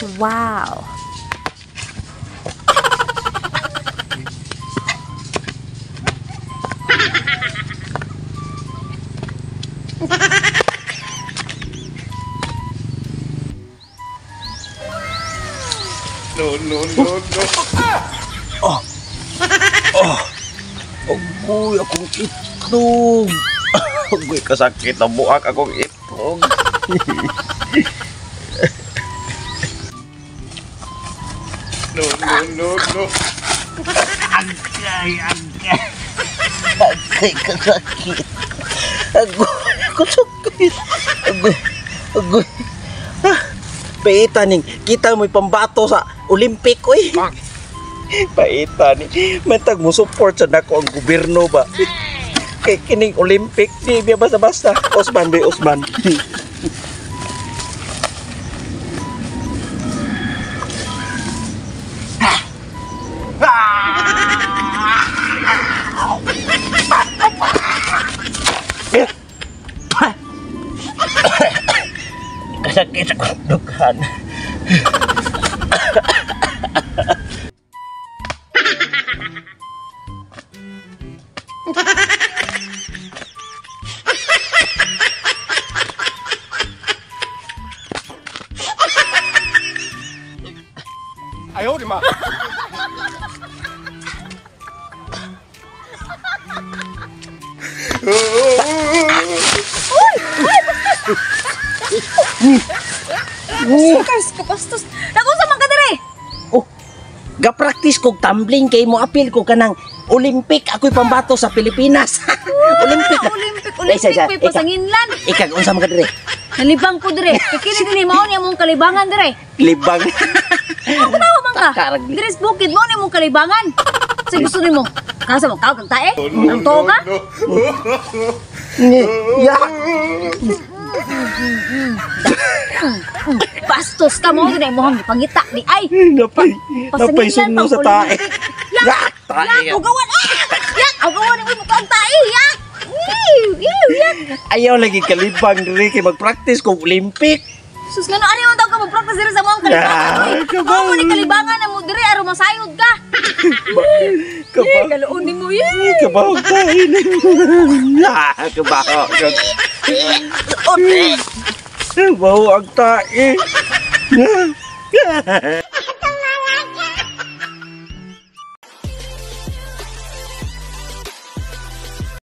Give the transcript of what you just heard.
Wow. No, no, no, no. Oh. Oh. Agoy, akong itlog. Agoy, kasakit na buak akong itlog. No, no, no, no. Agay, agay. Agay, kasakit. Agoy, kasakit. Agoy, agoy. Paita ning, kita mo'y pambato sa Olympic, oy. Paita ni, matag mo support sa nako ang gobyerno ba? Kay kining Olympic, di biya basta-basta. Osman, be Osman. Kasakit sa dughan. Ayaw, di ma. Bastos ka, bastos. Nakusa man ka dire. Oh, ga-practice kog tumbling kay mo apil ko kanang Olympic ako'y pambato sa Pilipinas. Olympic. Olympic, Olympic, may pasanginlan. Ikaw, unsa man ka dire? Nalibang ko dire. Kini dinhi mao ni among kalibangan dire. Libang. Ako tawa man ka. Dire sa bukid mao ni among kalibangan. Sa gusto nimo? Kasa mo kag tae? Ang to ka? Ya. Bastos ka mo dinay mo ang pangita di ay. Napay, napay sungo sa tae. Yak, tae. Yak, ugawan. Yak, ugawan ni mo kang tae. Yak. Yak. Ayaw lagi kalibang diri kay mag-practice kog Olympic. Sus, ngano ani man taw ka mag-practice diri sa mga kalibangan. Mao mo ni kalibangan na mo diri aron masayod ka. Kabaw. Kaluon nimo ye. Kabaw tae ni. Kabaw. Kabaw ang tae.